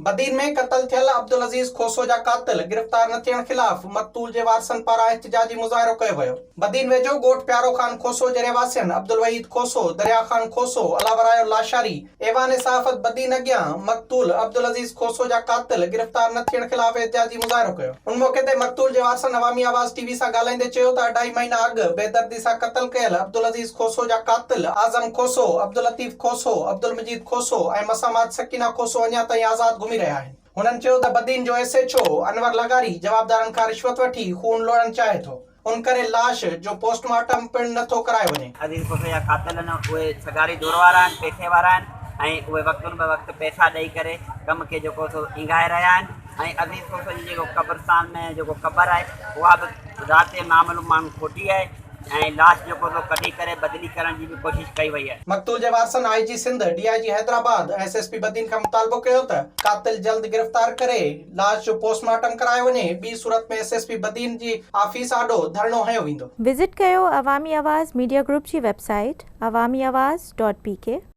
بدين ۾ قتل ٿيل عبدالعزيز کوسو جا قاتل گرفتار نه ٿيڻ خلاف مقتول جي وارثن پاران احتجاجي مظاهرو ڪيو ويو. بدين ويجهو ڳوٺ پيارو خان کوسو جي رهواسين عبدالوحيد کوسو، دريا خان کوسو، الله ورايو لاشاري ايوان صحافت بدين اڳيان مقتول عبدالعزيز کوسو جا قاتل گرفتار نه ٿيڻ خلاف احتجاجي مظاهرو ڪيو. ان موقعي تي مقتول جي وارثن عوامي آواز ٽي وي سان ڳالهائيندي چيو ته اڍائي مهينا اڳ بيدردي سان قتل ڪيل عبدالعزيز کوسو جا قاتل اعظم کوسو، عبداللطيف کوسو، عبدالمجيد کوسو ۽ مسامات سڪينه کوسو اڃا تائين آزاد گهمي رهيا آهن. هنن چيو ته بدين جو ايس ايڇ او انور لغاري جوابدارن کان رشوت وٺي خون لوڙڻ چاهي ٿو، ان ڪري لاش جو پوسٽ مارٽم پڻ نه ٿو ڪرايو وڃي. عزيز کوسو جا قاتل آهن اهي سگهاري دور وارا آهن، پئسي وارا آهن ۽ اهي وقتن به وقت پئسا ڏئي ڪري ڪم کي جيڪو سو اينگهائي رهيا آهن ۽ عزيز کوسو جي جيڪو قبرستان ۾ جيڪو قبر آهي اها به رات جي نامعلوم ماڻهن کوٽي آهي ۽ لاش جيڪو سو ڪڍي ڪري بدلي ڪرڻ جي به ڪوشش ڪئي وئي آهي. مقتول جي وارثن I G Sindh, D I G Hyderabad ۽ S S P Badin کان مطالبو ڪيو ته قاتل جلد گرفتار ڪري لاش جو پوسٽ مارٽم ڪرايو وڃي، ٻي صورت ۾ ايس ايس پي بدين جي آفيس آڏو ڌرڻو هنيو ويندو. وزٽ ڪيو عوامي آواز ميڊيا گروپ جي website Awami Awaz dot P K.